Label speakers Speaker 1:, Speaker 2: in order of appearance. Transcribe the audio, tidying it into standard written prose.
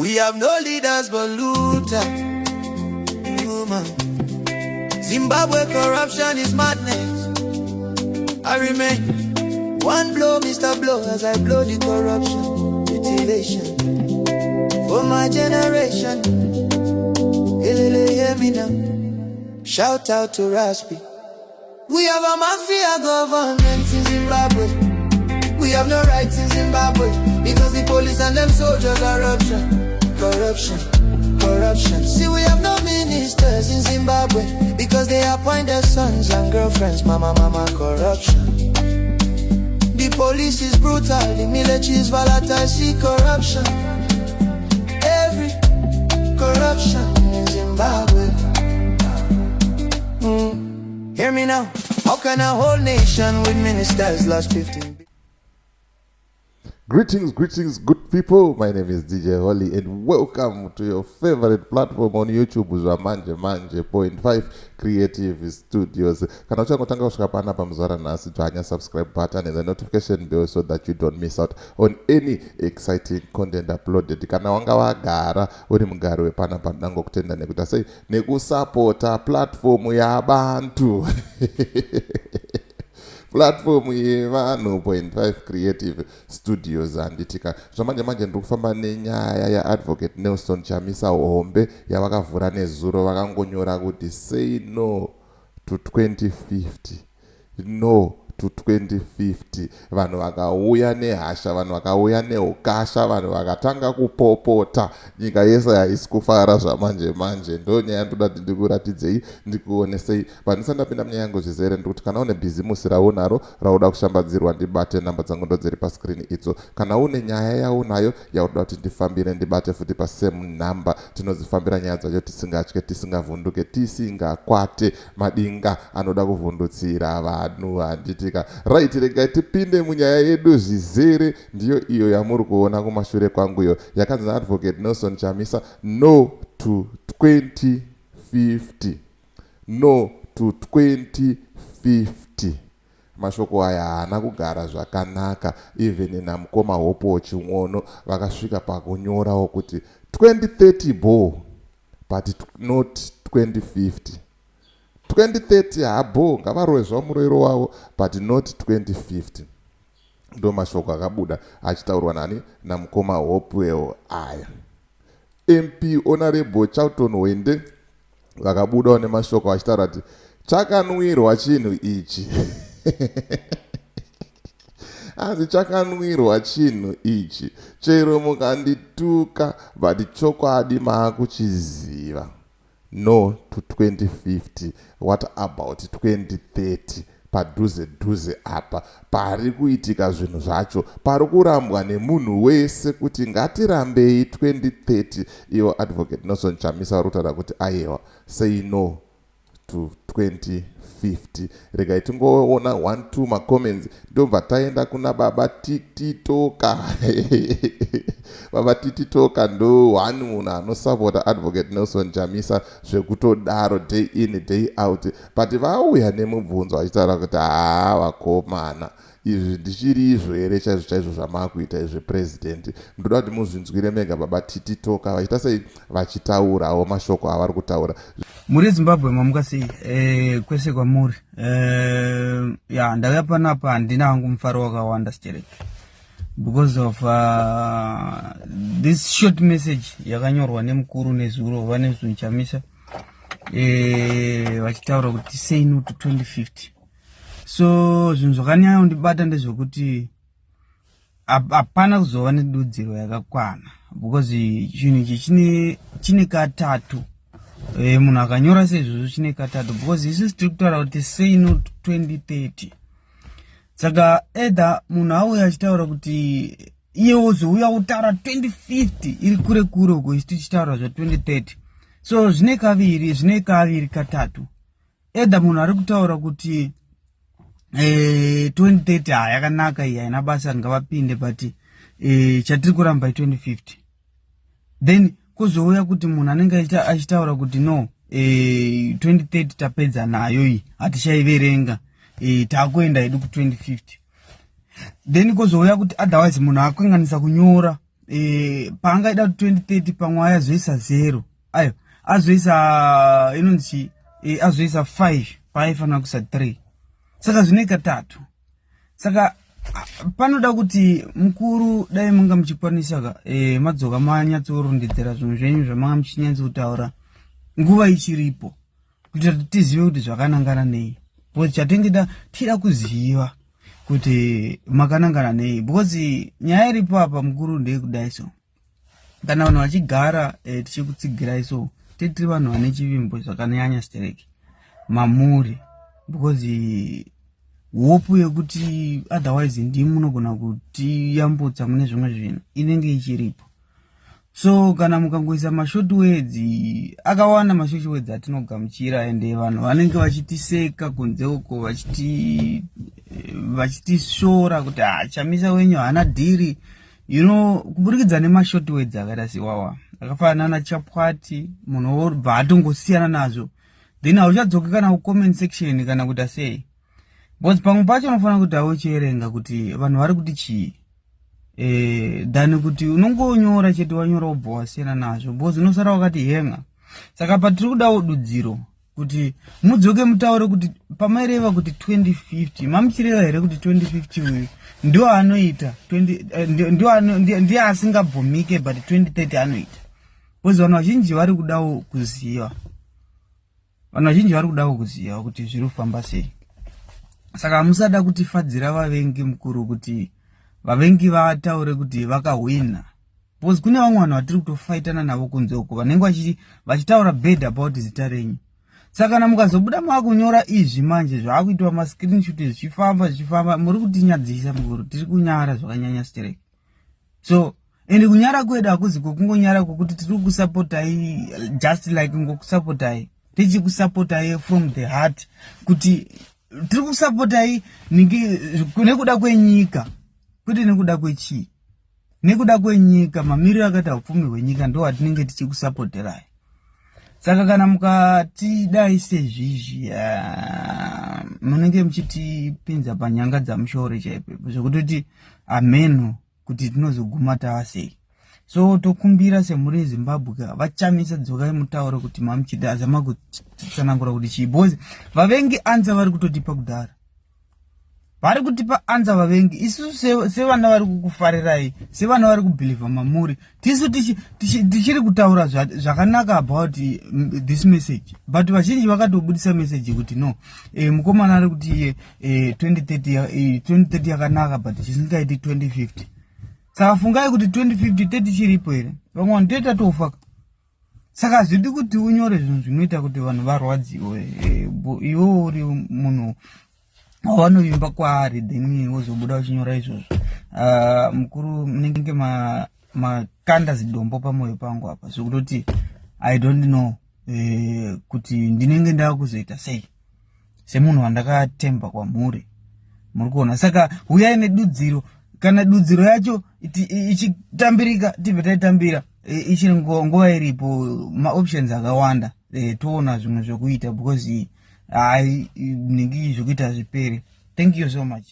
Speaker 1: We have no leaders but looter. Woman. Zimbabwe corruption is madness. I remain one blow, Mr. Blow, as I blow the corruption, mutilation. For my generation, Elele, hear me now. Shout out to Raspi. We have a mafia government in Zimbabwe. We have no rights in Zimbabwe because the police and them soldiers are corruption, corruption, corruption. See, we have no ministers in Zimbabwe because they appoint their sons and girlfriends. Mama, mama, corruption. The police is brutal, the military is volatile. See corruption. Every corruption in Zimbabwe. Hear me now. How can a whole nation with ministers lost 15
Speaker 2: Greetings, greetings, good people. My name is DJ Holly, and welcome to your favorite platform on YouTube, Zvamanje Manje Point 5 Creative Studios. Kana uchangotanga kusvika panapa muzuva ranhasi, dzvanya subscribe button and the notification bell so that you don't miss out on any exciting content uploaded. Kana wanga wagara uri mugari wepanapa, ndangokutenda nekuita sei nekusapota platform yabantu, platform yevanhu Point 5 Creative Studios, handitika? Zvamanje manje ndiri kufamba nenyaya yaAdvocate Nelson Chamisa hombe yavakavhura nezuro. Vakangonyora kuti "Say no to 2050, no to 2050." Vanhu vakauya nehasha, vanhu vakauya neukasha, vanhu vakatanga kupopota. Nyika yese haisi kufara zvamanje manje. Ndo nyaya ndoda kuti ndikuratidzei, ndikuonesei. Vandisati ndapinda munyaya yangu zvizere, ndikuti kana une bhizimusi raunaro rauda kushambadzirwa, ndibate. Namba dzangu ndo dziri pascreen idzo. Kana une nyaya yaunayo yauda kuti ndifambire, ndibate futi pasame number. Tinodzifambira nyaya dzacho tisingatye, tisingavhunduke, tisingakwate madinga anoda kuvhundutsira vanhu, handitika? Right, regai tipinde munyaya yedu zvizere. Ndiyo iyo yamuri kuona kumashure kwangu iyo yakanzi naAdvocate Nelson Chamisa, "No to 2050, no to 2050." Mashoko aya haana kugara zvakanaka. Even namukoma Hope Chin'ono vakasvika pakunyorawo kuti 2030 bo, but not 2050. 2030 habo, ngavarove zvavo murayiro wavo, but not 2050. Ndo mashoko akabuda achitaurwa nani? Namukoma Hopewell aya. MP Honorable Charlton Hwende vakabudawo nemashoko vachitaura kuti chakanwirwa chinhu ichi, hanzi chakanwirwa chinhu ichi, chero mukandituka, but chokwadi maakuchiziva. No to 2050. What about 2030? Padhuze dhuze apa pari kuitika zvinhu zvacho, pari kurambwa nemunhu wese kuti ngatirambei 2030. Ivo Advocate Nelson Chamisa vari kutaura kuti aiwa, say no to 2050. Regai tingoona 1 2 macomments, ndobva taenda kuna baba Tititoka. Baba Tititoka ndo one munhu anosapota Advocate Nelson Chamisa zvekutodaro, day in, day out, but vauya nemubvunzo vachitaura kuti haa, vakomana, izvi ndichiri izvo here chaizvo chaizvo zvamaakuita izvi, Purezidendi? Ndoda kuti muzvinzwire mega baba Tititoka vachiita sei, vachitaurawo mashoko avari kutaura.
Speaker 3: Muri Zimbabwe, mamuka sei kwese kwamuri? Ya, ndauya panapa, handina hangu mufaro wakawanda sterek because of this short message yakanyorwa nemukuru nezuro, vaNelson Chamisa, vachitaura kuti "Say no to 2050." So zvinhu zvakanyanya kundibata ndezvekuti hapana kuzova nedudziro yakakwana, because chinhu ichi chine katatu. Munhu akanyora seizvozvo chine katatu, because isusu tiri kutaura kuti "Say no to 2030." Saka either munhu auya achitaura kuti iye wozouya kutaura 2050 iri kure kure uko, isu tichitaura zva2030. So zvine kaviri, zvine kaviri katatu. Either munhu ari kutaura kuti 2030 ha, yakanaka iyi, haina basa, ngavapinde, but chatiri kuramba i2050. Then kuzouya kuti munhu anenge achitaura kuti no, 2030 tapedza nayo iyi, hatichaiverenga, taakuenda hedu ku2050. Then kuzouya kuti otherwise munhu akanganisa kunyora. Paangaida kuti 2030, pamwe ayazoisa 0, ayo azoisa inonzi azoisa 5 paaifanira kuisa 3, saka zvine katatu. Saka panoda kuti mukuru, dai manga muchikwanisa ka madzoka manyatsorondedzera zvinhu zvenyu zvamanga muchinyatsotaura nguva ichiripo, kuitira kuti tizive kuti zvakanangana nei, because chatenge tida kuziva kuti makanangana nei, because nyaya iripo apa, mukuru, ndeyekudai. So kana vanhu vachigara tichikutsigirai, so titiri vanhu vane chivimbo zvakanyanya stereki mamuri, because hope yekuti otherwise ndimi munogona kutiyambutsa mune zvimwe zvinhu inenge ichiripo. So kana mukangoisa mashort words akawanda, mashort words atinogamuchira, ende vanhu vanenge vachitiseka kunze uko, vachitishora kuti, "Ah, Chamisa wenyu haana deal," kuburikidza nemashort words akaita sewawa, akafanana nachapwati. Munhu wobva atongosiyana nazvo, then hauchadzoki kana kucomment section kana kuita sei, because pamwe pacho unofanira kuti auchierenga kuti vanhu vari kuti chii, than kuti unongonyora chete, wanyora wobva wasiyana nazvo, because unosara wakati henga. Saka patiri kudawo dudziro kuti mudzoke mutaure kuti pamaireva kuti 2050, mamuchireva here kuti 2050 uyu ndio anoita 20, ndiye asingabvumike, but 2030 anoita? Because vanhu vazhinji vari kudawo kuziva, vanhu vazhinji vari kudawo kuziva kuti zviri kufamba sei. Saka musada kutifadzira vavengi, mukuru, kuti vavengi vataure kuti vakahwina, because kune vamwe vanhu vatiri kutofaitana navo kunze uko vanenge vachitaura bad about zita renyu. Saka kana mukazobuda maakunyora izvi manje, zvaakuitwa mascreenshot, zvichifamba zvichifamba, muri kutinyadzisa, mukuru. Tiri kunyara zvakanyanya stereki. So ende kunyara kwedu hakuzi kwekungonyara kwokuti tiri kusapotai just like ngokusapotai, tichikusapotai from the heart, kuti tiri kusapotai nekuda kwenyika, kwete nekuda kwechii, nekuda kwenyika. Mamiriro akaita upfumi hwenyika ndo atinenge tichikusapoterai. Saka kana mukatidai sezvizvi, munenge muchitipinza panyanga dzamushore chaipepo, zvekutoti ameno kuti tinozoguma tava sei. So tokumbira semhuri yeZimbabwe, vaChamisa, dzokai mutaure kuti mamuchida zama kutsanangura kuti chii, because vavengi answer vari kutotipa kudhara, vari kutipa answer vavengi. Isusu sevana vari kukufarirai, sevana vari kubhilivha mamuri, tisu tichiri kutaura zvakanaka about this message, but vazhinji vakatobudisa message kuti no, mukomana ari kuti 2030, 2030 yakanaka, but chisingaiti 2050. Saka fungai kuti 2050 tetichiripo here? Vamwe vanhu tetatofa. Saka hazvidi kuti unyore zvinhu zvinoita kuti vanhu varwadziwe. Iwe uri munhu wavanovimba kwaari, then wozobuda uchinyora izvozvo. Mukuru, munenge makanda zidombo pamwoyo pangu apa, zvekutoti I don't know kuti ndinenge ndava kuzoita sei semunhu wandakatemba kwamuri. Muri kuona? Saka uyai nedudziro. Kana dudziro yacho ichitambirika, tibve taitambira ichiri nguva iripo. Maoptions akawanda, toona zvimwe zvekuita, because hai, nhingi zvekuita zvipere. Thank you so much.